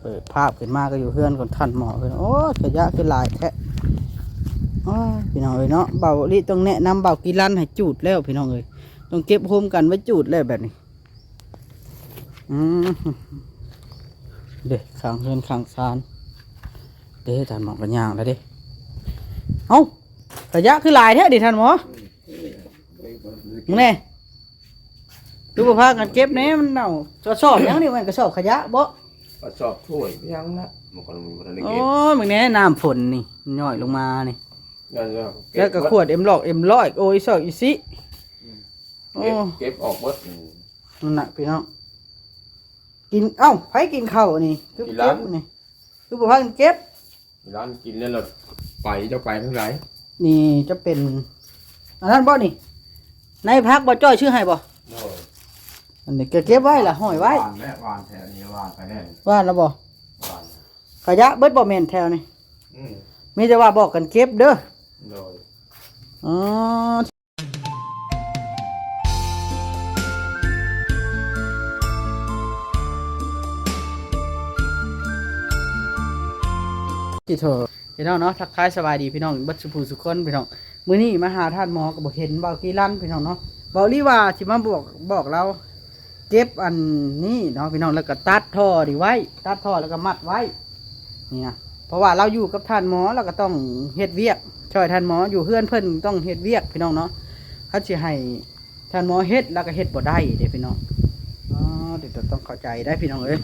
ເປີດພາບຂຶ້ນມາກໍຢູ່ເຮືອນຂອງທ່ານໝໍເພິ່ນ. ໂອ້ຍ ຂະຫຍະຄືຫຼາຍແທ້. ໂອ້ຍ ພີ່ນ້ອງເອີຍເນາະ, ບ່າວລິຕ້ອງແນະນຳບ່າວກິລັນໃຫ້ຈູດແລ້ວ ພີ່ນ້ອງເອີຍ, ຕ້ອງເກັບໂຮວມກັນໄວ້ຈູດແລ້ວແບບນີ້. ອືມ ເດ້ ຂ້າງເຮືອນຂ້າງຊານເດ້ ທ່ານໝໍກໍຍ່າງແລ້ວເດ້. ເອົ້າ ຂະຫຍະຄືຫຼາຍແທ້ເດທ່ານໝໍ. ອືມ ມຶງແນ່ ຄືບໍ່ພາກັນເກັບແນ່ ມັນເນົ່າ. ກະສອບຫຍັງນີ້? ແມ່ນກະສອບຂະຫຍະບໍ? ກະສອບຖ້ວຍຫຍັງນະ ມັນກໍບໍ່ທັນໄດ້ເກັບ. ໂອ້ຍ ມຶງແນ່ ນ້ຳຝົນນີ້ຍ້ອຍລົງມານີ້ ແລ້ວກໍຂວດເອັມຮ້ອຍ ເອັມຮ້ອຍ ໂອ້ຍ ຊອກອີຊິ. ອືມ ໂອ້ ເກັບ ເກັບອອກເບິດ. ອືມ ນັ້ນນະ ພີ່ນ້ອງ ກິນ. ເອົ້າ ໃຜກິນເຂົ້ານີ້? ຄືເກັບນີ້ ຄືບໍ່ພາກັນເກັບ? ຮ້ານກິນແລ້ວລະໄປ ເຈົ້າໄປທາງໃດ? ນີ້ຈະເປັນອັນນັ້ນບໍ່ນີ້? ໃນຜັກບໍ່ ຈ້ອຍຊື້ໃຫ້ບໍ່? ໂດຍ ອັນນີ້ກໍເກັບໄວ້ລະ ຫ້ອຍໄວ້. ຫວ່ານແຫຼະ ຫວ່ານແຖວນີ້ ຫວ່ານໄປແລ້ວ. ຫວ່ານແລ້ວບໍ່? ຫວ່ານ. ຂະຫຍະເບິດບໍ່ແມ່ນແຖວນີ້? ອືມ ມີແຕ່ວ່າບອກກັນເກັບເດີ. ໂດຍ. ອໍ ທີ່ໂທ ພີ່ນ້ອງເນາະ, ທັກທາຍສະບາຍດີພີ່ນ້ອງເບິດສູ່ຜູ້ສູ່ຄົນພີ່ນ້ອງ. ມື້ນີ້ມາຫາທ່ານໝໍກໍບໍ່ເຫັນບ່າວກີລັນພີ່ນ້ອງເນາະ. ບ່າວລີວ່າຊິມາບອກ ບອກລາວເກັບອັນນີ້ເນາະພີ່ນ້ອງ, ແລ້ວກໍຕັດທໍ່ນີ້ໄວ້ ຕັດທໍ່ແລ້ວກໍມັດໄວ້. ນີ້ນະ ເພາະວ່າລາວຢູ່ກັບທ່ານໝໍ ລາວກໍຕ້ອງເຮັດວຽກຊ່ອຍທ່ານໝໍ, ຢູ່ເຮືອນເພິ່ນຕ້ອງເຮັດວຽກພີ່ນ້ອງເນາະ. ຄັນຊິໃຫ້ທ່ານໝໍເຮັດ ລາວກໍເຮັດບໍ່ໄດ້ເດ້ພີ່ນ້ອງ. ອໍ ດຽວຕ້ອງເຂົ້າໃຈໄດ້ພີ່ນ້ອງເອີຍ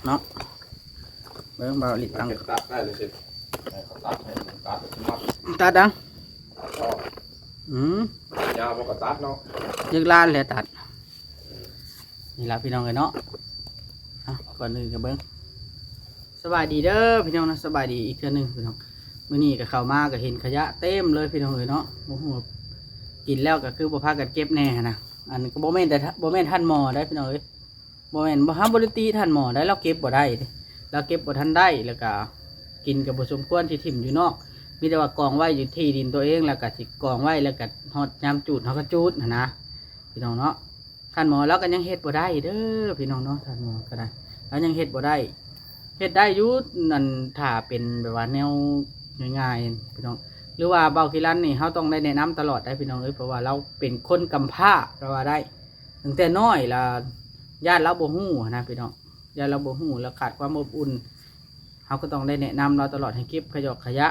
ເນາະ. ເບິ່ງບ່າວລິດຕັ້ງ ຕັດໄດ້ເລີຍຊິ ຕັດໃຫ້ ຕັດມັດ ຕັດຫຍັງ? ຕັດທໍ່. ອືມ ຍາວບໍ່ກໍຕັດເນາະ, ຍຶກລ້ານແຫຼະຕັດ. ນີ້ລະພີ່ນ້ອງເອີຍເນາະ. ເອົາ ກ່ອນອື່ນກໍເບິ່ງ ສະບາຍດີເດີພີ່ນ້ອງນະ, ສະບາຍດີອີກເທື່ອໜຶ່ງພີ່ນ້ອງ. ມື້ນີ້ກໍເຂົ້າມາກໍເຫັນຂະຫຍະເຕັມເລີຍພີ່ນ້ອງເອີຍເນາະ. ບໍ່ຮູ້ວ່າກິນແລ້ວກໍຄືບໍ່ພາກັນເກັບແດ່ຫັ້ນນະ. ອັນກໍບໍ່ແມ່ນແຕ່ ບໍ່ແມ່ນທ່ານໝໍໄດ໋ພີ່ນ້ອງເອີຍ, ບໍ່ແມ່ນ ບໍ່ ເຮົາບໍ່ໄດ້ຕິທ່ານໝໍໄດ໋, ລາວເກັບບໍ່ໄດ້ເດ້, ລາວເກັບບໍ່ທັນໄດ້ ແລ້ວກໍກິນກໍບໍ່ສົມຄວນທີ່ຖິ້ມຢູ່ນອກ. ມີແຕ່ວ່າກອງໄວ້ຢູ່ທີ່ດິນຕົວເອງ ແລ້ວກໍຊິກອງໄວ້ ແລ້ວກໍຮອດຍາມຈູດເຮົາກໍຈູດຫັ້ນນະ ພີ່ນ້ອງເນາະ. ທ່ານໝໍລາວກໍຍັງເຮັດບໍ່ໄດ້ເດີພີ່ນ້ອງເນາະ, ທ່ານໝໍກໍໄດ້ ລາວຍັງເຮັດບໍ່ໄດ້. ເຮັດໄດ້ຢູ່ ອັນ ຖ້າເປັນແບບວ່າແນວງ່າຍໆ ພີ່ນ້ອງ, ຫຼືວ່າບ່າວກິລັນນີ້ ເຮົາຕ້ອງໄດ້ແນະນຳຕະຫຼອດໄດ໋ພີ່ນ້ອງເອີຍ, ເພາະວ່າລາວເປັນຄົນກຳພ້າກໍວ່າໄດ້. ຕັ້ງແຕ່ນ້ອຍລະ ຢ້ານລາວບໍ່ຮູ້ຫັ້ນນະພີ່ນ້ອງ, ຢ້ານລາວບໍ່ຮູ້ ລາວຂາດຄວາມອົບອຸ່ນ. ເຮົາກໍຕ້ອງໄດ້ແນະນຳລາວຕະຫຼອດ ໃຫ້ເກັບຂະຫຍອກຂະຫຍະ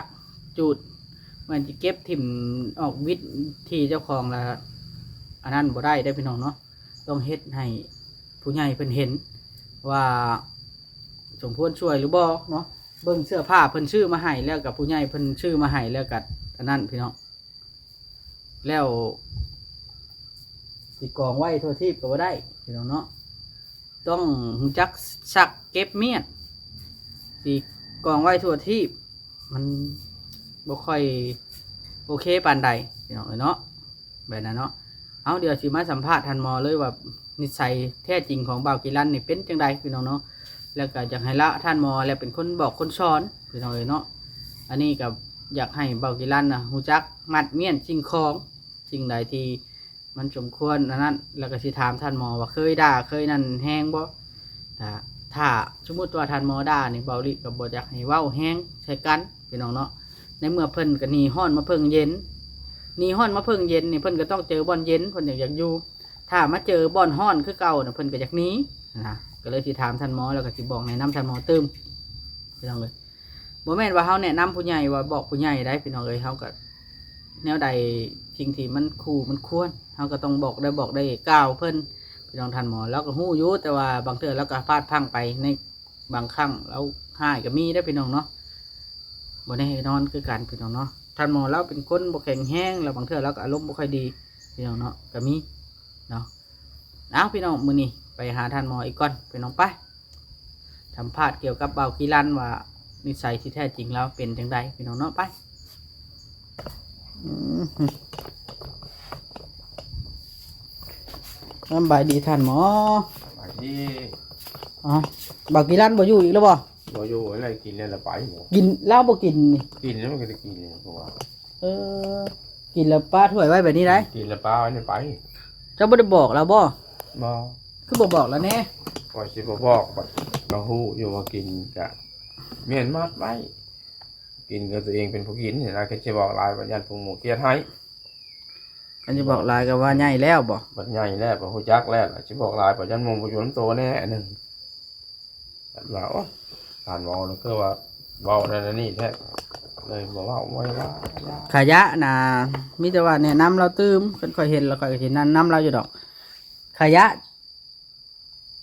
ຈູດ, ແມ່ນຊິເກັບຖິ້ມອອກວິດທີ່ເຈົ້າຂອງລະ ອັນນັ້ນບໍ່ໄດ້ເດ້ພີ່ນ້ອງເນາະ. ຕ້ອງເຮັດໃຫ້ຜູ້ໃຫຍ່ເພິ່ນເຫັນວ່າສົມຄວນຊ່ວຍຫຼືບໍ່ເນາະ. ເບິ່ງເສື້ອຜ້າເພິ່ນຊື້ມາໃຫ້ ແລ້ວກໍຜູ້ໃຫຍ່ເພິ່ນຊື້ມາໃຫ້ ແລ້ວກໍອັນນັ້ນພີ່ນ້ອງ. ແລ້ວຊິກອງໄວ້ທົ່ວທີບກໍບໍ່ໄດ້ພີ່ນ້ອງເນາະ, ຕ້ອງຮູ້ຈັກຊັກເກັບມ້ຽນ. ຊິກອງໄວ້ທົ່ວທີບ ມັນບໍ່ຄ່ອຍໂອເຄປານໃດພີ່ນ້ອງເອີຍເນາະ, ແບບນັ້ນເນາະ. ເອົາ ດຽວຊິມາສຳພາດທ່ານໝໍເລີຍວ່າ ນິໄສແທ້ຈິງຂອງບ່າວກິລັນນີ້ເປັນຈັ່ງໃດພີ່ນ້ອງເນາະ. ແລ້ວກໍຢາກໃຫ້ລະ ທ່ານໝໍແຫຼະເປັນຄົນບອກຄົນສອນພີ່ນ້ອງເອີຍເນາະ. ອັນນີ້ກໍຢາກໃຫ້ບ່າວກິລັນນະ ຮູ້ຈັກມັດມ້ຽນສິ່ງຂອງ ສິ່ງໃດທີ່ມັນສົມຄວນອັນນັ້ນ ແລ້ວກໍຊິຖາມທ່ານໝໍວ່າເຄີຍດ່າເຄີຍນັ້ນແຮງບໍ່. ຖ້າ ຖ້າສົມມຸດວ່າທ່ານໝໍດ່ານີ້ ບ່າວລິກໍບໍ່ຢາກໃຫ້ເວົ້າແຮງໃສ່ກັນພີ່ນ້ອງເນາະ. ໃນເມື່ອເພິ່ນກໍໜີຮ້ອນມາເພິ່ງເຢັນ, ໜີຮ້ອນມາເພິ່ງເຢັນນີ້ ເພິ່ນກໍຕ້ອງເຈີບ່ອນເຢັນ ເພິ່ນຈຶ່ງຢາກຢູ່. ຖ້າມາເຈີບ່ອນຮ້ອນຄືເກົ່ານະ ເພິ່ນກໍຢາກໜີນະ. ກໍເລີຍຊິຖາມທ່ານໝໍ ແລ້ວກໍຊິບອກແນະນຳທ່ານໝໍຕື່ມ ພີ່ນ້ອງເອີຍ. ບໍ່ແມ່ນວ່າເຮົາແນະນຳຜູ້ໃຫຍ່ ວ່າບອກຜູ້ໃຫຍ່ໄດ໋ພີ່ນ້ອງເອີຍ, ເຮົາກໍແນວໃດ ສິ່ງທີ່ມັນຄູ່ມັນຄວນ ເຮົາກໍຕ້ອງບອກໄດ້ ບອກໄດ້ກ່າວເພິ່ນພີ່ນ້ອງ. ທ່ານໝໍລາວກໍຮູ້ຢູ່ ແຕ່ວ່າບາງເທື່ອລາວກໍພາດພລັ້ງໄປ ໃນບາງຄັ້ງລາວຮ້າຍກໍມີເດ້ພີ່ນ້ອງເນາະ. ບໍ່ແນ່ນອນຄືກັນພີ່ນ້ອງເນາະ, ທ່ານໝໍລາວເປັນຄົນບໍ່ແຂງແຮງ ແລ້ວບາງເທື່ອລາວກໍອາລົມບໍ່ຄ່ອຍດີພີ່ນ້ອງເນາະ ກໍມີເນາະ. ເອົາ ພີ່ນ້ອງ ມື້ນີ້ໄປຫາທ່ານໝໍອີກກ່ອນພີ່ນ້ອງ. ໄປສຳພາດກ່ຽວກັບບ່າວກິລັນວ່ານິໄສທີ່ແທ້ຈິງລາວເປັນຈັ່ງໃດພີ່ນ້ອງເນາະ. ໄປ. ອືມ ສະບາຍດີທ່ານໝໍ. ສະບາຍດີ. ເອົ້າ ບ່າວກິລັນບໍ່ຢູ່ອີກແລ້ວບໍ່? ບໍ່ຢູ່ແລ້ວ, ກິນແລ້ວລະໄປ. ກິນ ລາວບໍ່ກິນນີ້? ກິນແລ້ວມັນກໍໄດ້ກິນແລ້ວ ເພາະວ່າ ເອີ ກິນແລ້ວປະຖ້ວຍໄວ້ແບບນີ້ໄດ໋. ກິນແລ້ວປະໄວ້ນີ້ໄປ. ເຈົ້າບໍ່ໄດ້ບອກລາວບໍ່? ບໍ່. ຄືບໍ່ບອກລາວແດ່? ຂ້ອຍຊິບໍ່ບອກບັດ. ກໍຮູ້ຢູ່ວ່າກິນກະແມ່ນມັດໄວ້ ກິນກໍຕົວເອງເປັນຜູ້ກິນນີ້ນະ ຄັນຊິເວົ້າຫຼາຍບັດຢ້ານຜູ້ໝູ່ກຽດໃຫ້. ຄັນຊິບອກຫຼາຍກໍວ່າໃຫຍ່ແລ້ວບໍ? ບັດໃຫຍ່ແລ້ວ ບັດຮູ້ຈັກແລ້ວ ຊິບອກຫຼາຍບັດຢ້ານໝູ່ບໍ່ຢູ່ນຳໂຕແດ່ອັນໜຶ່ງ. ບັດວ່າ ໂອ້ ທ່ານເວົ້ານັ້ນຄືວ່າເວົ້ານັ້ນອັນນີ້ແທ້ ເລີຍບໍ່ເວົ້າ ບໍ່ວ່າ ຂະຫຍະນະ ມີແຕ່ວ່າແນະນຳລາວຕື່ມ. ຄັນຂ້ອຍເຫັນແລ້ວຂ້ອຍກໍຊິແນະນຳລາວຢູ່ດອກ. ຂະຫຍະ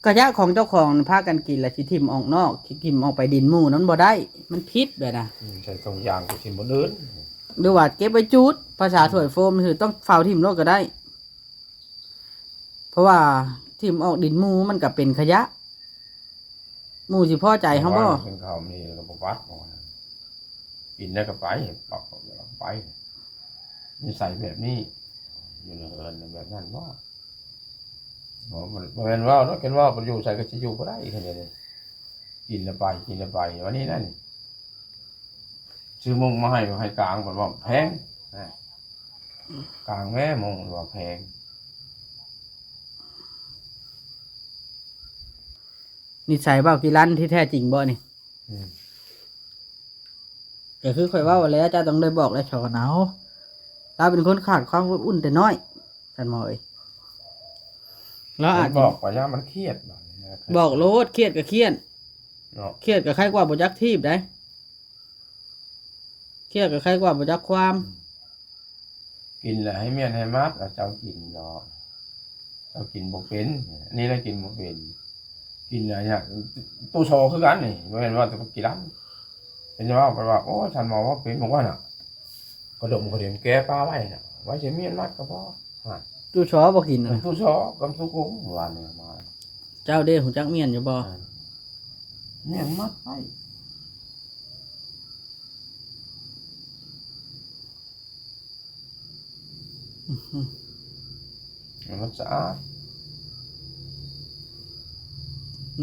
ຂະຫຍະຂອງເຈົ້າຂອງພາກັນກິນ ແລ້ວຊິຖິ້ມອອກນອກ ຊິຖິ້ມອອກໄປດິນໝູ່ນັ້ນບໍ່ໄດ້ ມັນຜິດແບບນະ. ອືມ ໃສ່ຖົງຢາງໄປຖິ້ມບ່ອນອື່ນ ຫຼືວ່າເກັບໄວ້ຈູດ ພາສາຖ້ວຍໂຟມ ຄືຕ້ອງຟ້າວຖິ້ມໂລດກໍໄດ້. ເພາະວ່າຖິ້ມອອກດິນໝູ່ມັນກໍເປັນຂະຫຍະ ໝູ່ຊິພໍໃຈເຮົາບໍ່? ກິນເຂົ້າມື້ນີ້ແລ້ວກໍບໍ່ປັດ ກິນແລ້ວກໍໄປ ປັບແລ້ວກໍໄປ. ນິໄສແບບນີ້ ຢູ່ໃນເຮືອນແບບນັ້ນບໍ່? ບໍ່ ບໍ່ແມ່ນເວົ້າເນາະ ຄັນເວົ້າ ບໍ່ຢູ່ໃສກໍຊິຢູ່ບໍ່ໄດ້ ຄັນແບບນີ້ ກິນແລ້ວໄປ ກິນແລ້ວໄປ. ວັນນີ້ນັ້ນ ຊື້ມຸ້ງມາໃຫ້ ໃຫ້ກາງ ເພິ່ນວ່າແພງ ກາງແມ້ມຸ້ງ ເພິ່ນວ່າແພງ. ນິໄສເວົ້າກິລັນທີ່ແທ້ຈິງບໍ່ນີ້? ອືມ ກໍຄືຂ້ອຍເວົ້າແລ້ວ ເຈົ້າຕ້ອງໄດ້ບອກ ແລະ ສອນເອົາ. ລາວເປັນຄົນຂາດຄວາມອົບອຸ່ນແຕ່ນ້ອຍ ທ່ານໝໍເອີຍ. ລາວອາດ ບອກໄປຍາມມັນຄຽດ ບອກໂລດ ຄຽດກໍຄຽດເນາະ ຄຽດກໍໄຄກວ່າບໍ່ຈັກທີບໃດ໋ ຄຽດກໍໄຄກວ່າບໍ່ຈັກຄວາມ. ອືມ ກິນແລ້ວໃຫ້ມ້ຽນໃຫ້ມັດ ເຈົ້າກິນດອກ ເຈົ້າກິນບໍ່ເປັນ ອັນນີ້ລະກິນບໍ່ເປັນ. ກິນແລ້ວຫຍັງ ຕູ້ຊໍຄືກັນນີ້ ບໍ່ແມ່ນວ່າແຕ່ກິນລຳ ເປັນວ່າ ເປັນວ່າ ໂອ້ ທ່ານໝໍວ່າເປັນ ບອກວ່ານະ ກະດົມກະເດັມແກ້ປາໄວ້ນະ ໄວ້ຊິມ້ຽນມັດກໍພໍ. ຕູ້ຊໍບໍ່ກິນນະ ຕູ້ຊໍກັບຕູ້ກົງ ວານນີ້ມາ. ເຈົ້າເດ້ ຮູ້ຈັກມ້ຽນຢູ່ບໍ່? ມ້ຽນມັດໄວ້ ມັນສະອາດ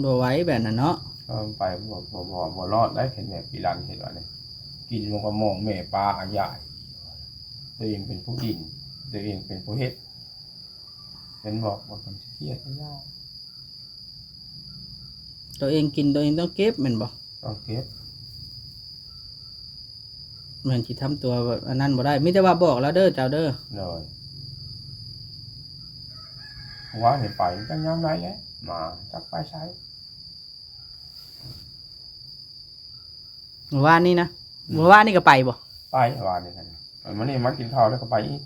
ບໍ່ໄຫວແບບນັ້ນເນາະ. ເອີ ໄປບໍ່ ບໍ່ ບໍ່ ບໍ່ລອດໄດ້ ເຫັນແມ່ປີລັນເຮັດວ່ານີ້ ກິນມັນກໍມອງແມ່ປາອາຍາຍ ຕົວເອງເປັນຜູ້ກິນ ຕົວເອງເປັນຜູ້ເຮັດ. ເຫັນບໍ່ ບໍ່ຕ້ອງຊິຄຽດ ຕົວເອງກິນ ຕົວເອງຕ້ອງເກັບແມ່ນບໍ່? ຕ້ອງເກັບ ແມ່ນຊິທຳຕົວອັນນັ້ນບໍ່ໄດ້ ມີແຕ່ວ່າບອກລາວເດີ ເຈົ້າເດີ. ໂດຍ ວ່າໃຫ້ໄປ ຈັກຍາມໃດແຫຼະ ມາ ຈັກໄປໃສ. ມື້ວານນີ້ນະ? ອືມ ມື້ວານນີ້ກໍໄປບໍ່? ໄປ ວານນີ້ນະ ມື້ນີ້ມາກິນເຂົ້າແລ້ວກໍໄປອີກ.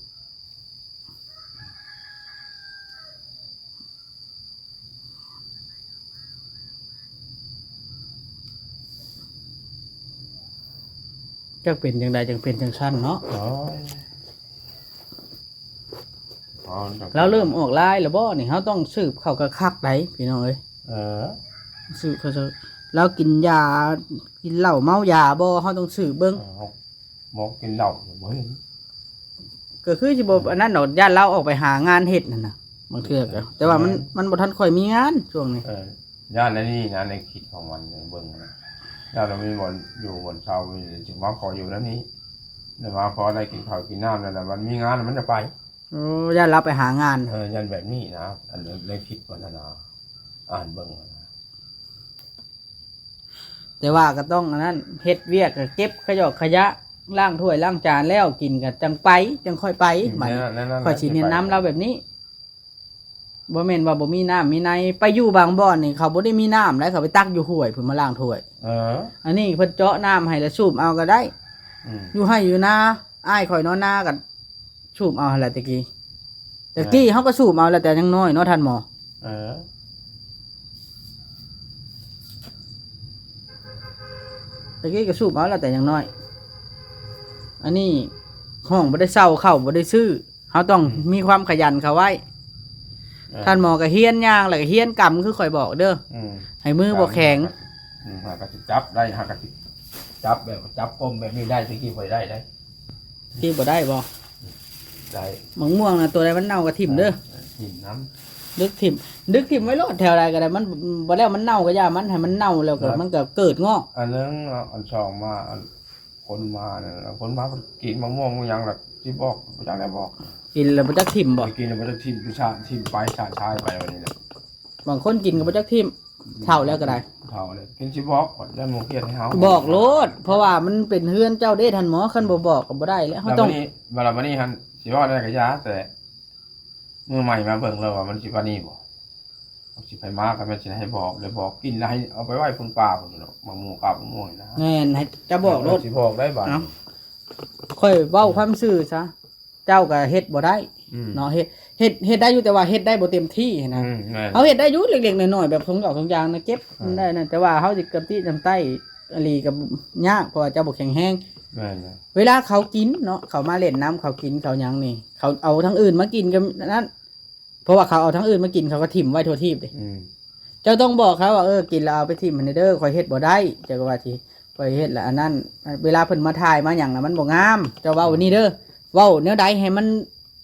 ຈັກເປັນຈັ່ງໃດຈັ່ງເປັນຈັ່ງຊັ້ນເນາະ. ໂອ້ຍ ລາວເລີ່ມອອກລາຍແລ້ວບໍ່ນີ້? ເຮົາຕ້ອງສືບເຂົ້າຄັກໆໃດ໋ ພີ່ນ້ອງເອີຍ. ເອີ ສືບເຂົ້າ ລາວກິນຢາ ກິນເຫຼົ້າເມົາຢາບໍ່? ເຮົາຕ້ອງສືບເບິ່ງ. ເອີ ບໍ່ກິນເຫຼົ້າບໍ່ເຫັນ ກໍຄືຊິບໍ່ອັນນັ້ນດອກ ຢ້ານລາວອອກໄປຫາງານເຮັດຫັ້ນນະ ບາງເທື່ອກໍ ແຕ່ວ່າມັນ ແມ່ນ ມັນບໍ່ທັນຄ່ອຍມີງານຊ່ວງນີ້. ເອີ ຢ້ານອັນນີ້ນະ ໃນຄິດຂອງມັນເບິ່ງນະ ຢ້ານລາວມີບ່ອນຢູ່ບ່ອນເຊົາ ຊິມາຂໍຢູ່ແນວນີ້ ແລ້ວມາພໍໄດ້ກິນເຂົ້າກິນນ້ຳແລ້ວ ມັນມີງານມັນຈະໄປ. ໂອ້ ຢ້ານລາວໄປຫາງານ. ເອີ ຢ້ານແບບນີ້ນະ ອັນ ໃນ ໃນຄິດວ່າຊັ້ນນະ ອ່ານເບິ່ງນະ. ແຕ່ວ່າກໍຕ້ອງອັນນັ້ນ ເຮັດວຽກກໍເກັບຂະຫຍອກຂະຫຍະ ລ້າງຖ້ວຍລ້າງຈານແລ້ວ ກິນກໍຈັ່ງໄປ ຈັ່ງຄ່ອຍໄປ. ອືມ ບັດນີ້ ແນວນັ້ນ ຂ້ອຍຊິແນະນຳລາວແບບນີ້ ບໍ່ແມ່ນວ່າບໍ່ມີນ້ຳມີໃນ. ໄປຢູ່ບາງບ່ອນນີ້ ເຂົາບໍ່ໄດ້ມີນ້ຳໃດ໋ ເຂົາໄປຕັກຢູ່ຫ້ວຍພຸ້ນມາລ້າງຖ້ວຍ. ເອີ ອັນນີ້ເພິ່ນເຈາະນ້ຳໃຫ້ແລ້ວສູບເອົາກໍໄດ້. ອືມ ຢູ່ໄຮ່ຢູ່ນາ ອ້າຍຂ້ອຍນອນນາກໍສູບເອົາຫັ້ນແຫຼະແຕ່ກີ້. ແຕ່ກີ້ ເອີ ເຮົາກໍສູບເອົາແລ້ວແຕ່ຍັງນ້ອຍເນາະທ່ານໝໍ. ເອີ ແຕ່ກີ້ກໍສູບເອົາແລ້ວແຕ່ຍັງນ້ອຍ. ອັນນີ້ຫ້ອງບໍ່ໄດ້ເຊົ່າ ເຂົ້າບໍ່ໄດ້ຊື້ ເຮົາຕ້ອງ ອືມ ມີຄວາມຂະຫຍັນເຂົ້າໄວ້. ເອີ ທ່ານໝໍກໍຮຽນຍ່າງ ແລ້ວກໍຮຽນກຳຄືຂ້ອຍບອກເດີ. ອືມ ໃຫ້ມືບໍ່ແຂງ. ອືມ ຫາກໍຊິຈັບໄດ້ ຫາກໍຊິຈັບແບບ ຈັບກົ້ມແບບນີ້ໄດ້ ແຕ່ກີ້ບໍ່ໄດ້ໄດ໋. ທີ່ບໍ່ໄດ້ບໍ່? ໄດ້. ໝາກມ່ວງນະ ຕົວໃດມັນເນົ່າກໍຖິ້ມເດີ. ເອີ ຖິ້ມນຳ ດຶກຖິ້ມ ດຶກຖິ້ມໄວ້ໂລດ ແຖວໃດກໍໄດ້. ມັນບໍ່ແລ້ວມັນເນົ່າກໍຢ່າມັນ ໃຫ້ມັນເນົ່າແລ້ວກໍ ມັນກໍເກີດງອກ. ອັນໜຶ່ງເນາະ ອັນສອງມາ ອັນຄົນມານັ້ນ ຄົນມາກິນໝາກມ່ວງຫຍັງລະ ຊິບອກ ບໍ່ຈັກແນວບອກ. ກິນແລ້ວບໍ່ຈັກຖິ້ມບໍ່? ກິນແລ້ວບໍ່ຈັກຖິ້ມ ສາດຖິ້ມໄປ ສາດຊາຍໄປ ບັດນີ້ແຫຼະ. ບາງຄົນກິນກໍບໍ່ຈັກຖິ້ມ ເຖົ້າແລ້ວກໍໄດ້. ເຮົາເລີຍ ເພິ່ນຊິບອກ ຢ້ານໝູ່ຄຽດໃຫ້ເຮົາ ບອກໂລດ ເພາະວ່າມັນເປັນເຮືອນເຈົ້າເດ້ທ່ານໝໍ ຄັນບໍ່ບອກກໍບໍ່ໄດ້ແຫຼະ ເຮົາຕ້ອງ ແລ້ວບັດນີ້ ບັດນີ້ຫັ້ນ ຊິເວົ້າແນວໃດກໍຢ່າ ແຕ່ມື້ໃໝ່ມາເບິ່ງແລ້ວວ່າມັນຊິປານນີ້ບໍ່ ມັນຊິໃຜມາກໍແມ່ນຊິໃຫ້ບອກ ແລ້ວບອກກິນ ແລ້ວໃຫ້ເອົາໄປໄວ້ພຸ້ນປ່າພຸ້ນເນາະ ໝາກມ່ວງ ກາບໝາກມ່ວງນີ້ນະ ແມ່ນ ໃຫ້ເຈົ້າບອກໂລດ ເອີ ຊິບອກໄດ້ບາດ ເອົ້າ ນີ້ ຂ້ອຍເວົ້າຄວາມຊື່ຊະ ເຈົ້າກໍເຮັດບໍ່ໄດ້ ອືມ ເນາະ ເຮັດ ເຮັດ ເຮັດໄດ້ຢູ່ ແຕ່ວ່າເຮັດໄດ້ບໍ່ເຕັມທີ່ຫັ້ນນະ ອືມ ແມ່ນ ເຮົາເຮັດໄດ້ຢູ່ເລັກໆນ້ອຍໆ ແບບຖົງຫຍ້າຖົງຢາງນະ ເກັບ ອືມ ໄດ້ນະ ແຕ່ວ່າເຮົາຊິກະຕິນ້ຳໃຕ້ອີ່ຫຼີກໍຍາກ ເພາະວ່າເຈົ້າບໍ່ແຂງແຮງ ແມ່ນ ເວລາເຂົາກິນເນາະ ເຂົາມາຫຼິ້ນນຳ ເຂົາກິນເຂົາຫຍັງນີ້ ເຂົາເອົາທາງອື່ນມາກິນກໍນັ້ນ ເພາະວ່າເຂົາເອົາທາງອື່ນມາກິນ ເຂົາກໍຖິ້ມໄວ້ທົ່ວທີບເດ້ ອືມ ເຈົ້າຕ້ອງບອກເຂົາວ່າ ເອີ ກິນແລ້ວເອົາໄປຖິ້ມຫັ້ນເດີ ຂ້ອຍເຮັດບໍ່ໄດ້ ເຈົ້າກໍວ່າຊິ ຂ້ອຍເຮັດລະອັນນັ້ນ ເວລາເພິ່ນມາຖ່າຍມາຫຍັງລະມັນບໍ່ງາມ ເຈົ້າເວົ້ານີ້ເດີ ເວົ້າແນວໃດໃຫ້ມັນ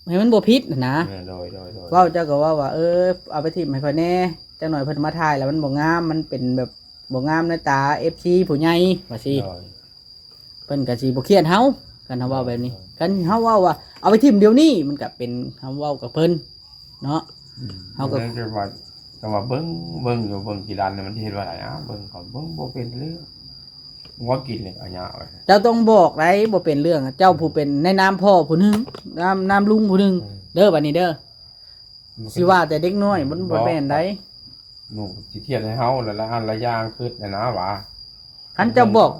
ໃຫ້ມັນບໍ່ຜິດຫັ້ນນະ ເອີ ໂດຍ ໂດຍ ໂດຍ ເວົ້າ ເຈົ້າກໍເວົ້າວ່າ ເອີ ເອົາໄປຖິ້ມໃຫ້ຂ້ອຍແດ່ ຈັກໜ້ອຍເພິ່ນມາຖ່າຍລະມັນບໍ່ງາມ ມັນເປັນແບບບໍ່ງາມໃນຕາເອັຟຊີຜູ້ໃຫຍ່ ວ່າຊີ້ ໂດຍ ເພິ່ນກໍຊິບໍ່ຄຽດເຮົາ ຄັນເຮົາເວົ້າແບບນີ້ ເອີ ຄັນເຮົາເວົ້າວ່າ ເອົາໄປຖິ້ມດຽວນີ້ ມັນກໍເປັນເຮົາເວົ້າກັບເພິ່ນເນາະ ອືມ ເຮົາກໍ ແຕ່ວ່າ ແຕ່ວ່າເບິ່ງ ເບິ່ງຢູ່ ເບິ່ງກີ່ລັນນີ້ມັນຊິເຮັດວ່າໃດ ເບິ່ງກໍເບິ່ງບໍ່ເປັນເລື່ອງ ວ່າກິນນີ້ອາຍາໄວ້ ເຈົ້າຕ້ອງບອກໄດ໋ ບໍ່ເປັນເລື່ອງ ເຈົ້າຜູ້ເປັນໃນນາມພໍ່ຜູ້ໜຶ່ງ ນາມ ນາມລຸງຜູ້ໜຶ່ງ ອືມ ເດີ ບັດນີ້ເດີ ຊິວ່າແຕ່ເດັກນ້ອຍ ມັນບໍ່ແມ່ນໃດ ໜູຊິຄຽດໃຫ້ເຮົາ ແລະ ລະອັນລະຢ່າງ ຄຶດຫັ້ນນະວ່າ ຄັນເຈົ້າບອກ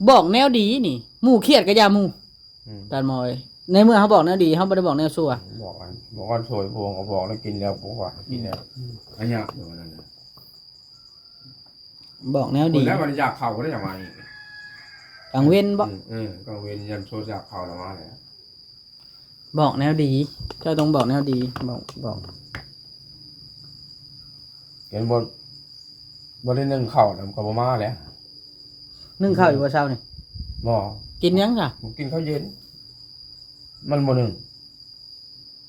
ບອກແນວດີນີ້ ໝູ່ຄຽດກໍຢ່າໝູ່ ອືມ ທ່ານໝໍເອີຍ ໃນເມື່ອເຮົາບອກແນວດີ ເຮົາບໍ່ໄດ້ບອກແນວຊົ່ວ ບອກອັນ ບອກອັນຊ່ວຍພວງກໍບອກແລ້ວ ກິນແລ້ວບໍ່ວ່າ ກິນແລ້ວ ອືມ ອັນຍາກຢູ່ນັ້ນນະ ບອກແນວດີ ແລ້ວມັນຢາກເຂົ້າກໍໄດ້ຫຍັງມາອີກ ກາງເວັນບໍ ອືມ ເອີ ກາງເວັນຍາມໂຊຢາກເຂົ້າລະມາແລ້ວ ບອກແນວດີ ເຈົ້າຕ້ອງບອກແນວດີ ບອກ ບອກ ເຫັນບໍ່ ບໍ່ໄດ້ໜຶ້ງເຂົ້ານຳກໍບໍ່ມາແຫຼະ ໜຶ້ງເຂົ້າຢູ່ບໍ່ເຊົ້ານີ້ ບໍ່ ກິນຫຍັງຊະ ກິນເຂົ້າເຢັນ ມັນບໍ່ໜຶ້ງ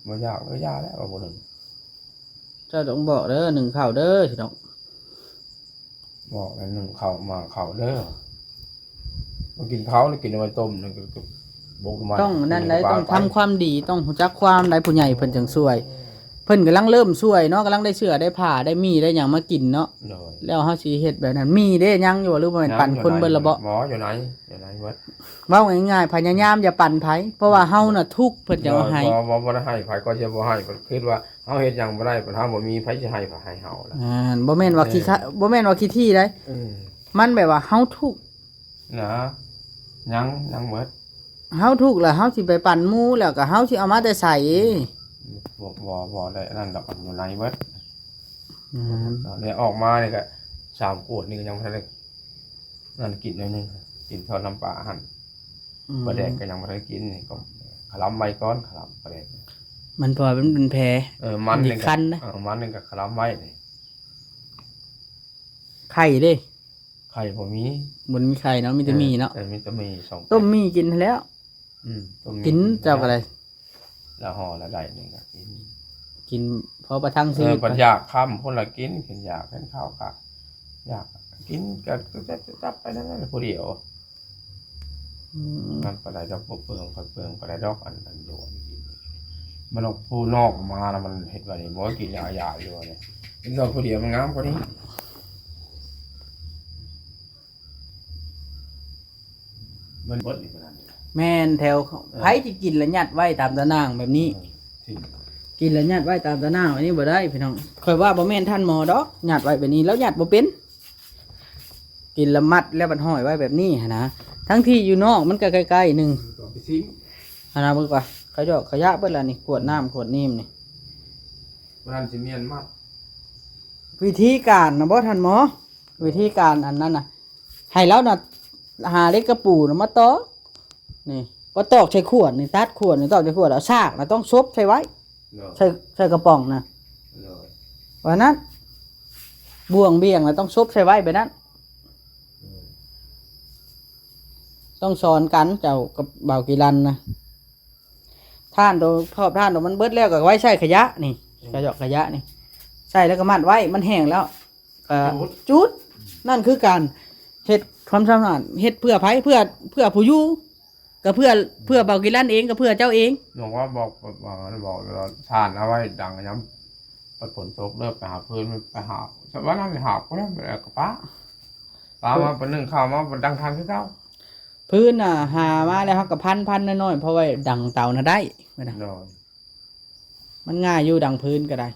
ບໍ່ຢາກ ເອີ ຢ່າແຫຼະວ່າບໍ່ໜຶ້ງ ເຈົ້າຕ້ອງບອກເດີ ໜຶ້ງເຂົ້າເດີຊິນ້ອງ ບອກໃຫ້ໜຶ້ງເຂົ້າ ໝາກເຂົ້າເດີ ບໍ່ກິນເຂົ້າ ກິນເອົາໄວ້ຕົ້ມ ນັ້ນກໍ ບົກນ້ຳມັນ ຕ້ອງນັ້ນໄດ໋ ຕ້ອງທຳຄວາມດີ ຕ້ອງຮູ້ຈັກຄວາມໃດ໋ ຜູ້ໃຫຍ່ເພິ່ນຈັ່ງຊ່ວຍ ເພິ່ນກຳລັງເລີ່ມຊ່ວຍເນາະ ກຳລັງໄດ້ເສື້ອໄດ້ຜ້າໄດ້ມີໄດ້ຫຍັງມາກິນເນາະ ໂດຍ ແລ້ວເຮົາຊິເຮັດແບບນັ້ນ ມີເດ້ ຍັງຢູ່ບໍ່ ຫຼືບໍ່ແມ່ນປັນຄົນເບິດລະບໍ? ບໍ່ ຢູ່ໃນ ຢູ່ໃນເບິດ ເວົ້າງ່າຍໆ ພະຍາຍາມຢ່າປັນໃຜ ເພາະວ່າເຮົານະທຸກ ເພິ່ນຈະເອົາໃຫ້ ບໍ່ ບໍ່ ບໍ່ໄດ້ໃຫ້ໃຜ ກໍຈະບໍ່ໃຫ້ ເພິ່ນຄິດວ່າເຮົາເຮັດຫຍັງບໍ່ໄດ້ ເພິ່ນ ເຮົາບໍ່ມີໃຜຊິໃຫ້ ໃຫ້ເຮົາລະ ອ່າ ບໍ່ແມ່ນວ່າ ເອີ ຂີ້ຂະ ບໍ່ແມ່ນວ່າຂີ້ຖີ່ໃດ໋ ອືມ ມັນແບບວ່າເຮົາທຸກ ນະ ຍັງ ຍັງເບິດ ເຮົາທຸກແລ້ວເຮົາຊິໄປປັນໝູ່ ແລ້ວກໍເຮົາຊິເອົາມາແຕ່ໃສ? ບໍ່ ບໍ່ ບໍ່ໄດ້ອັນນັ້ນດອກ ຢູ່ໃນເບິດ ອືມ ໄດ້ອອກມານີ້ກໍສາມຂວດນີ້ກໍຍັງບໍ່ທັນໄດ້ ນັ້ນກິນໜ້ອຍໜຶ່ງ ກິນເທົ່ານ້ຳປາຫັ້ນ ອືມ ປາແດກກໍຍັງບໍ່ໄດ້ກິນ ນີ້ກໍຄະລຳໄວ້ກ່ອນ ຄະລຳປາແດກ ມັນ ເພາະວ່າມັນເປັນແຜ ເອີ ມັນນີ້ກໍຄັນນະ ເອີ ມັນນີ້ກໍຄະລຳໄວ້ນີ້ ໄຂ່ເດ້ ໄຂ່ບໍ່ມີ ບໍ່ມີໄຂ່ເນາະ ມີແຕ່ໝີ່ເນາະ ເອີ ມີແຕ່ໝີ່ສອງ ຕົ້ມໝີ່ກິນຫັ້ນແຫຼ້ວ ອືມ ຕົ້ມໝີ່ກິນ ກິນ ເຈົ້າກໍໄດ້ ລະຫໍ່ລະໄດ້ນີ້ກໍກິນ ກິນພໍປະທັງຊີວິດ ເອີ ບັດຢາກຄ່ຳພຸ້ນລະກິນ ກິນຢາກ ກິນເຂົ້າກໍຢາກ ກິນກໍຈັບໆໄປນັ້ນແຫຼະຜູ້ດຽວ ອືມ ມັນປານໃດດອກ ບໍ່ເປືອງ ຂ້ອຍເປືອງປານໃດດອກ ອັນ ອັນຢູ່ອັນກິນ ມັນອອກ ຜູ້ນອກມາລະມັນເຮັດວ່ານີ້ ບໍ່ກິນຢາຢາຢູ່ນີ້ ກິນດອກຜູ້ດຽວມັນງາມກວ່ານີ້ ມັນເບິດນີ້ຂະໜາດນີ້ ແມ່ນແຖວ ເອີ ໃຜຊິກິນລະຍັດໄວ້ຕາມຕາໜ່າງແບບນີ້ ເອີ ກິນລະຍັດໄວ້ຕາມຕາໜ່າງ ອັນນີ້ບໍ່ໄດ້ພີ່ນ້ອງ ຂ້ອຍວ່າບໍ່ແມ່ນທ່ານໝໍດອກ ຍັດໄວ້ແບບນີ້ ລາວຍັດບໍ່ເປັນ ກິນລະມັດແລ້ວບັດຫ້ອຍໄວ້ແບບນີ້ຫັ້ນນະ ທັງທີ່ຢູ່ນອກມັນກໍໃກ້ໆໜຶ່ງ ຕ້ອງໄປຊິງ ຫັ້ນນະ ເບິ່ງກ່ອນ ຂະຫຍອກຂະຫຍະເບິດລະນີ້ ຂວດນ້ຳຂວດນີ້ນີ້ ບໍ່ທັນຊິມ້ຽນມັດ ວິທີການນະບໍທ່ານໝໍ? ວິທີການອັນນັ້ນນະ ໃຫ້ລາວນະ ຫາເຫຼັກກະປູນະມາຕອກ ນີ້ ມາຕອກໃສ່ຂວດນີ້ ຕັດຂວດນີ້ ຕອກໃສ່ຂວດ ເອົາຊາກນະຕ້ອງສົບໃສ່ໄວ້ ໂດຍ ໃສ່ ໃສ່ກະປ໋ອງນະ ໂດຍ ວ່ານັ້ນ ບ່ວງບ່ຽງນະຕ້ອງສົບໃສ່ໄວ້ແບບນັ້ນ ໂດຍ ຕ້ອງສອນກັນ ເຈົ້າກັບບ່າວກີລັນນະ ຖ່ານໂຕ ຂອບຖ່ານໂຕມັນເບິດແລ້ວກໍໄວ້ໃສ່ຂະຫຍະນີ້ ອືມ ຂະຫຍອກຂະຫຍະນີ້ ໃສ່ແລ້ວກໍມັດໄວ້ ມັນແຫ້ງແລ້ວ ເອີ ຈູດ ຈູດ ນັ້ນຄືການເຮັດຄວາມສະອາດ ເຮັດເພື່ອໃຜ? ເພື່ອ ເພື່ອຜູ້ຢູ່ ກໍເພື່ອ ເພື່ອບ່າວກິລັນເອງ ກໍເພື່ອເຈົ້າເອງ ບອກວ່າ ບອກ ບອກ ບອກ ຖ່ານເອົາໄວ້ດັງຍາມ ບັດຝົນຕົກເລີກໄປຫາຟືນ ໄປຫາ ຊະວ່ານັ້ນໄປຫາພຸ້ນແລ້ວ ແລ້ວກໍປະ ປາມາປາໜຶ່ງ ເຂົ້າມາບໍ່ດັງທານຄືເກົ່າ. ຟືນນະ ຫາມາແລ້ວເຮົາກໍພັນໆນ້ອຍໆ ເພາະໄວ້ດັງເຕົານະໄດ້ ໂດຍ ມັນງ່າຍຢູ່ ດັງຟືນກໍໄດ້.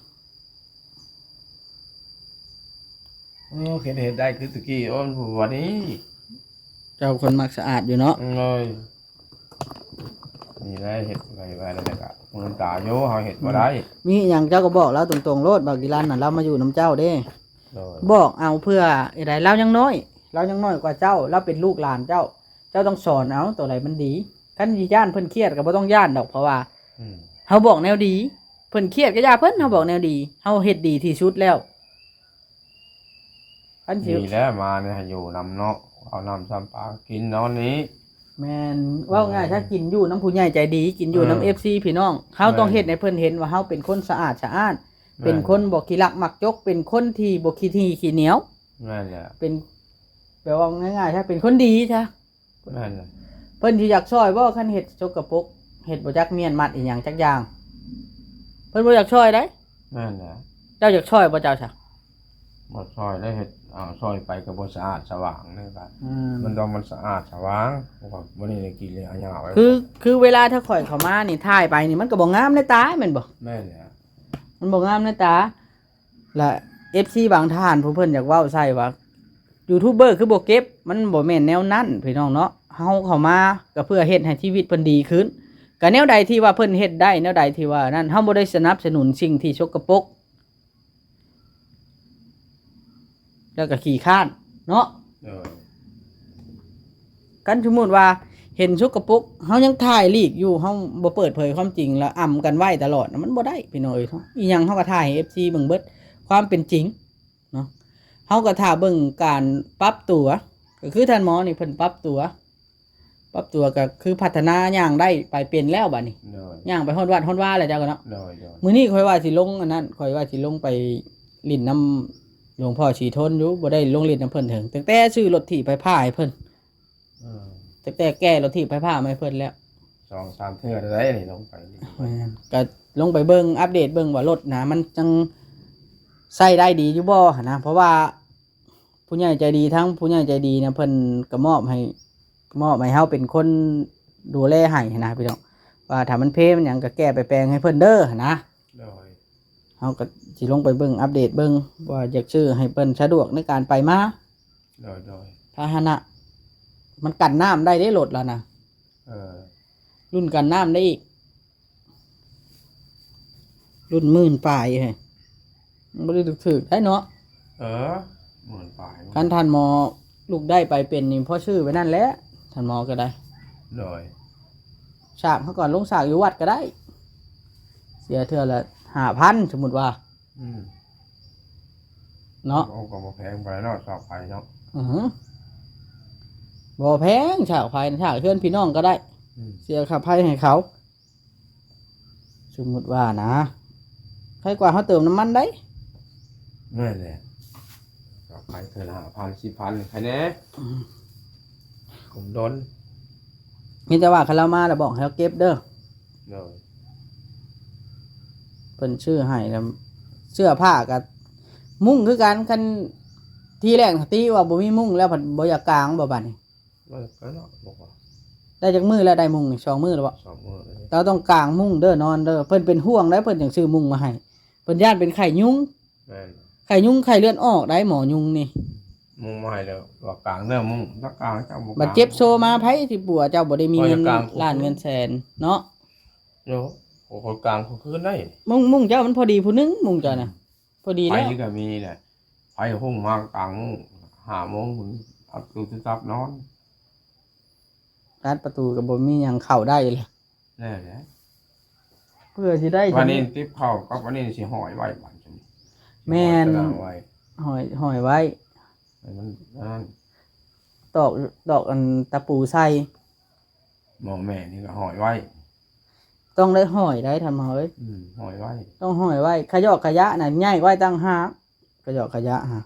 ໂອ້ ເຮັດ ເຮັດໄດ້ຄືຕະກີ້. ໂອ້ ບັດນີ້ ເຈົ້າຄົນມັກສະອາດຢູ່ເນາະ. ໂດຍ ນີ້ແຫຼະ ເຮັດໄດ້ ໄດ້ແລ້ວກໍມືນຕາຢູ່ ເຮົາເຮັດບໍ່ໄດ້. ມີຫຍັງເຈົ້າກໍບອກລາວຕົງໆໂລດ ບ່າວກິລັນນະ ລາວມາຢູ່ນຳເຈົ້າເດ້. ໂດຍ ບອກເອົາເພື່ອໃດ ລາວຍັງນ້ອຍ ລາວຍັງນ້ອຍກວ່າເຈົ້າ ລາວເປັນລູກຫຼານເຈົ້າ ເຈົ້າຕ້ອງສອນເອົາ ໂຕໃດມັນດີ. ຄັນຊິຢ້ານເພິ່ນຄຽດກໍບໍ່ຕ້ອງຢ້ານດອກ ເພາະວ່າ ອືມ ເຮົາບອກແນວດີ ເພິ່ນຄຽດກໍຢ່າເພິ່ນ ເຮົາບອກແນວດີ ເຮົາເຮັດດີທີ່ສຸດແລ້ວ. ຄັນຊິ ດີແລ້ວ ມານີ້ໃຫ້ຢູ່ນຳເນາະ ເອົານ້ຳຊຳປາກິນນອນນີ້. ແມ່ນ ເວົ້າງ່າຍ ອືມ ຖ້າກິນຢູ່ນຳຜູ້ໃຫຍ່ໃຈດີ ກິນຢູ່ນຳ ເອີ ເອັຟຊີພີ່ນ້ອງ ເຮົາຕ້ອງ ແມ່ນ ເຮັດໃຫ້ເພິ່ນເຫັນວ່າເຮົາເປັນຄົນສະອາດສະອ້ານ ແມ່ນ ເປັນຄົນບໍ່ຂີ້ລັກມັກຈົກ ເປັນຄົນທີ່ບໍ່ຂີ້ຖີ່ຂີ້ໜຽວ. ແມ່ນແຫຼະ ເປັນ ແປວ່າງ່າຍໆ ຖ້າເປັນຄົນດີຊະ. ແມ່ນແຫຼະ ເພິ່ນຊິຢາກຊ່ອຍບໍ່ ຄັນເຮັດສົກກະປົກ ເຮັດບໍ່ຈັກມ້ຽນມັດອີ່ຫຍັງຈັກຢ່າງ ເພິ່ນບໍ່ຢາກຊ່ອຍໃດ. ແມ່ນແຫຼະ ເຈົ້າຢາກຊ່ອຍບໍ່ເຈົ້າຊະ? ບໍ່ຊ່ອຍແລ້ວ ເຮັດ ເອົາ ຊ່ອຍໄປກໍບໍ່ສະອາດສະຫວ່າງເດ້ ອືມ ມັນຕ້ອງ ມັນສະອາດສະຫວ່າງ ເພາະວ່າມື້ນີ້ໄດ້ກິນເລີຍອາຍາໄວ້ ຄື ຄືເວລາຖ້າຂ້ອຍເຂົ້າມານີ້ ຖ່າຍໄປນີ້ ມັນກໍບໍ່ງາມໃນຕາແມ່ນບໍ່? ແມ່ນແຫຼະ ມັນບໍ່ງາມໃນຕາ. ແລະ ເອັຟຊີບາງທ່ານ ຜູ້ເພິ່ນຢາກເວົ້າໃສ່ວ່າ ຢູທູບເບີຄືບໍ່ເກັບ ມັນບໍ່ແມ່ນແນວນັ້ນພີ່ນ້ອງເນາະ. ເຮົາເຂົ້າມາກໍເພື່ອເຮັດໃຫ້ຊີວິດເພິ່ນດີຂຶ້ນ ກໍແນວໃດທີ່ວ່າເພິ່ນເຮັດໄດ້ ແນວໃດທີ່ວ່ານັ້ນ ເຮົາບໍ່ໄດ້ສະໜັບສະໜູນສິ່ງທີ່ສົກກະປົກ ແລ້ວກໍຂີ້ຄ້ານເນາະ. ເອີ ຄັນສົມມຸດວ່າເຫັນສົກກະປົກ ເຮົາຍັງຖ່າຍຫຼີກຢູ່ ເຮົາບໍ່ເປີດເຜີຍຄວາມຈິງ ແລ້ວອຳກັນໄວ້ຕະຫຼອດ ມັນບໍ່ໄດ້ພີ່ນ້ອງເອີຍ. ອີ່ຫຍັງເຮົາກໍຖ່າຍໃຫ້ເອັຟຊີເບິ່ງເບິດ ຄວາມເປັນຈິງເນາະ. ເຮົາກໍຖ້າເບິ່ງການປັບຕົວ ກໍຄືທ່ານໝໍນີ້ເພິ່ນປັບຕົວ ປັບຕົວກໍຄືພັດທະນາ ຍ່າງໄດ້ໄປເປັນແລ້ວບັດນີ້ ໂດຍ ຍ່າງໄປຮອດວັດຮອດວາແລ້ວເຈົ້າກໍເນາະ. ໂດຍ ໂດຍ ມື້ນີ້ຂ້ອຍວ່າຊິລົງອັນນັ້ນ ຂ້ອຍວ່າຊິລົງໄປຫຼິ້ນນຳຫຼວງພໍ່ສີທົນຢູ່ ບໍ່ໄດ້ລົງຫຼິ້ນນຳເພິ່ນເຖິງ ຕັ້ງແຕ່ຊື້ລົດຖີບໄຟຟ້າໃຫ້ເພິ່ນ ອືມ ຕັ້ງແຕ່ແກ່ລົດຖີບໄຟຟ້າມາໃຫ້ເພິ່ນແລ້ວ ສອງສາມເທື່ອໄດ້ນີ້ລົງໄປ. ແມ່ນ ກໍລົງໄປເບິ່ງ ອັບເດດເບິ່ງວ່າລົດນະ ມັນຍັງໃຊ້ໄດ້ດີຢູ່ບໍ່ຫັ້ນນະ ເພາະວ່າຜູ້ໃຫຍ່ໃຈດີ ທາງຜູ້ໃຫຍ່ໃຈດີນະ ເພິ່ນກໍມອບໃຫ້ ມອບໃຫ້ເຮົາເປັນຄົນດູແລໃຫ້ຫັ້ນນະພີ່ນ້ອງ ວ່າຖ້າມັນເພມັນຫຍັງກໍແກ້ໄປແປງໃຫ້ເພິ່ນເດີຫັ້ນນະ. ໂດຍ ເຮົາກໍຊິລົງໄປເບິ່ງ ອັບເດດເບິ່ງ ວ່າຢາກຊື້ໃຫ້ເພິ່ນສະດວກໃນການໄປມາ. ໂດຍ ໂດຍ ພາຫະນະ ມັນກັນນ້ຳໄດ້ເດ້ລົດລາວນະ. ເອີ ລຸ້ນກັນນ້ຳໄດ້ອີກ ລຸ້ນໝື່ນປາຍ ເອີ ມັນບໍ່ໄດ້ຖືກໆໄດ໋ເນາະ. ເອີ ໝື່ນປາຍ ຄັນທ່ານໝໍລຸກໄດ້ໄປເປັນນີ້ ພໍຊື້ໄປນັ້ນແຫຼະ ທ່ານໝໍກໍໄດ້. ໂດຍ ສາກເຮົາກໍລົງສາກຢູ່ວັດກໍໄດ້ ເສຍເທື່ອລະຫ້າພັນ ສົມມຸດວ່າ ອືມ ເນາະ. ໂອ້ ກໍບໍ່ແພງປານໃດເນາະ ສາກໄຟເນາະ. ອື ບໍ່ແພງ ສາກໄຟ ສາກເຮືອນພີ່ນ້ອງກໍໄດ້ ອືມ ເສຍຄ່າໄຟໃຫ້ເຂົາ. ສົມມຸດວ່ານະ ໃຄກວ່າເຮົາເຕີມນ້ຳມັນໄດ໋. ແມ່ນແຫຼະ ກໍໄປເທື່ອລະຫ້າພັນ ສິບພັນ ໃຄແດ່ ອືມ ຄົນດົນ. ມີແຕ່ວ່າຄັນລາວມາລະບອກໃຫ້ລາວເກັບເດີ. ໂດຍ ເພິ່ນຊື້ໃຫ້ລະ ເສື້ອຜ້າກະມຸ້ງຄືກັນ. ຄັນທີແລກຕິວ່າບໍ່ມີມຸ້ງແລ້ວ ພັດບໍ່ຢາກກາງບໍ່ບາດນີ້? ໄດ້ຈັກມື້ແລ້ວ ໄດ້ມຸ້ງນີ້ ສອງມື້ແລ້ວບໍ່? ສອງມື້ແລ້ວ ເຈົ້າຕ້ອງກາງມຸ້ງເດີ ນອນເດີ. ເພິ່ນເປັນຫ່ວງໄດ໋ ເພິ່ນຈັ່ງຊື້ມຸ້ງມາໃຫ້ ເພິ່ນຢ້ານເປັນໄຂ້ຍຸງ. ແມ່ນ ໄຂ້ຍຸງ ໄຂ້ເລືອດອອກໄດ໋ ໝໍຍຸງນີ້. ມຸ້ງມາໃຫ້ແລ້ວວ່າກາງເດີມຸ້ງ ຖ້າກາງເຈົ້າບໍ່ກາງ ບັດເຈັບໂຊມາ ໃຜຊິປົວເຈົ້າ ບໍ່ໄດ້ມີເງິນລ້ານເງິນແສນເນາະ. ໂຍ ໂອ້ ກາງຄືນໄດ້ມຸ້ງ. ມຸ້ງເຈົ້າມັນພໍດີຜູ້ໜຶ່ງ ມຸ້ງເຈົ້ານະ ພໍດີແລ້ວ ໄຟກໍມີແຫຼະ. ໄຟຮຸ່ງມາກາງໂມງ ຫ້າໂມງພຸ້ນ ອັດຕູຕິດຕັບນອນ ອັດປະຕູກໍບໍ່ມີຫຍັງເຂົ້າໄດ້ເລີຍ. ແນ່ແຫຼະ ເພື່ອຊິໄດ້ ວັນນີ້ຕິບເຂົ້າກັບວັນນີ້ຊິຫ້ອຍໄວ້ບາດນີ້. ແມ່ນ ຫ້ອຍໄວ້ ຫ້ອຍ ຫ້ອຍໄວ້ ໃຫ້ມັນນັ້ນ ຕອກ ຕອກອັນຕະປູໃສ່. ໝໍແມ່ນີ້ກໍຫ້ອຍໄວ້ ຕ້ອງໄດ້ຫ້ອຍໄດ້ທ່ານໝໍເອີຍ. ອືມ ຫ້ອຍໄວ້ ຕ້ອງຫ້ອຍໄວ້. ຂະຫຍອກຂະຢະນະ ແຍກໄວ້ຕ່າງຫາກ. ຂະຫຍອກຂະຢະຫາ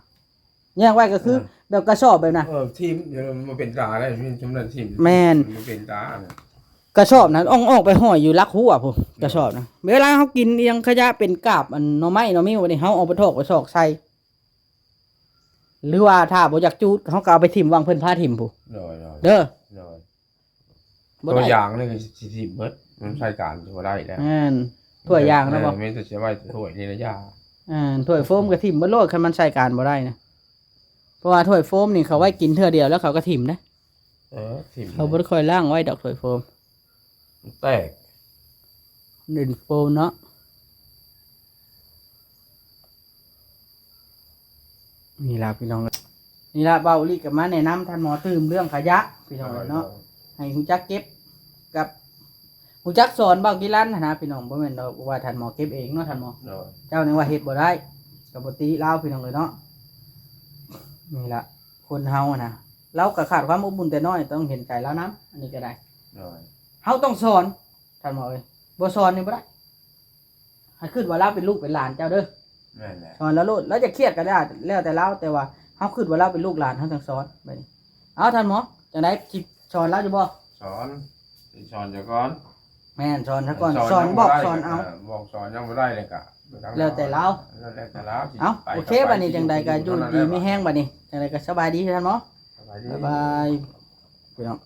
ແຍກໄວ້ກໍຄື ເອີ ແບບກະສອບແບບນັ້ນ. ເອີ ຖິ້ມ ມັນບໍ່ເປັນຕາໄດ໋ ມີຈຸມນັ້ນຖິ້ມ. ແມ່ນ ມັນບໍ່ເປັນຕາ. ກະສອບນັ້ນ ອອກ ອອກໄປຫ້ອຍຢູ່ຫຼັກຮົ້ວພຸ້ນ ກະສອບນະ. ເວລາເຮົາກິນອີ່ຫຍັງຂະຫຍະເປັນກາບ ອັນໜໍ່ໄມ້ໜໍ່ມິ້ວນີ້ ເຮົາເອົາໄປຖອກໄປຊອກໃສ່. ຫຼືວ່າຖ້າບໍ່ຢາກຈູດ ເຮົາກໍເອົາໄປຖິ້ມຫວ່າງເພິ່ນພາຖິ້ມພຸ້ນ ໂດຍໆ ເດີ ໂດຍ ບໍ່ ຖ້ວຍ ໄດ້ ຢາງນີ້ກໍຊິຖິ້ມເບິດ ມັນໃຊ້ການບໍ່ໄດ້ແລ້ວ ແມ່ນ ຖ້ວຍຢາງນະບໍ່ ເອີ ມີແຕ່ຊິໄວ້ຖ້ວຍນີ້ລະຢ່າ ແມ່ນ ຖ້ວຍໂຟມກໍຖິ້ມເບິດໂລດ ຄັນມັນໃຊ້ການບໍ່ໄດ້ນະ ເພາະວ່າຖ້ວຍໂຟມນີ້ເຂົາໄວ້ກິນເທື່ອດຽວ ແລ້ວເຂົາກໍຖິ້ມເດ້ ເອີ ຖິ້ມ ເຂົາບໍ່ໄດ້ຄ່ອຍລ້າງໄວ້ດອກຖ້ວຍໂຟມ ມັນແຕກ ດິນໂຟມເນາະ ນີ້ລະພີ່ນ້ອງເອີຍ ນີ້ລະເບົາອີ່ຫຼີກໍມາແນະນຳທ່ານໝໍຕື່ມເລື່ອງຂະຫຍະພີ່ນ້ອງເອີຍເນາະ ໂດຍໆ ໃຫ້ຮູ້ຈັກເກັບກັບ ຮູ້ຈັກສອນເບົາກິລັນຫັ້ນນະພີ່ນ້ອງ ບໍ່ແມ່ນວ່າທ່ານໝໍເກັບເອງເນາະທ່ານໝໍ ໂດຍ ເຈົ້າຍັງວ່າເຮັດບໍ່ໄດ້ ກໍບໍ່ຕິລາວພີ່ນ້ອງເອີຍເນາະ ນີ້ລະ ຄົນເຮົາຫັ້ນນະ ລາວກໍຂາດຄວາມອົບອຸ່ນແຕ່ນ້ອຍ ຕ້ອງເຫັນໃຈລາວນຳ ອັນນີ້ກໍໄດ້ ໂດຍ ເຮົາຕ້ອງສອນ ທ່ານໝໍເອີຍ ບໍ່ສອນນີ້ບໍ່ໄດ້ ໃຫ້ຄິດວ່າລາວເປັນລູກເປັນຫຼານເຈົ້າເດີ ແມ່ນແຫຼະ ສອນລາວໂລດ ລາວຈະຄຽດກໍໄດ້ ແລ້ວແຕ່ລາວ ແຕ່ວ່າເຮົາຄິດວ່າລາວເປັນລູກຫຼານ ເຮົາຈັ່ງສອນ ແບບນີ້ ເອົາ ທ່ານໝໍ ຈັ່ງໃດ ຊິສອນລາວຢູ່ບໍ່? ສອນ ຊິສອນເຈົ້າກ່ອນ ແມ່ນ ສອນຊະກ່ອນ ສອນ ສອນ ຍັງບໍ່ໄດ້ ບອກສອນເອົາ ເອີ ບອກສອນຍັງບໍ່ໄດ້ເລີຍກະ ແລ້ວແຕ່ລາວ ແລ້ວແຕ່ລາວ ເອົາ ໂອເຄ ບາດນີ້ຈັ່ງໃດກໍຢູ່ດີມີແຮງ ບາດນີ້ຈັ່ງໃດກໍສະບາຍດີທ່ານໝໍ ສະບາຍດີ ບາຍບາຍ ພີ່ນ້ອງ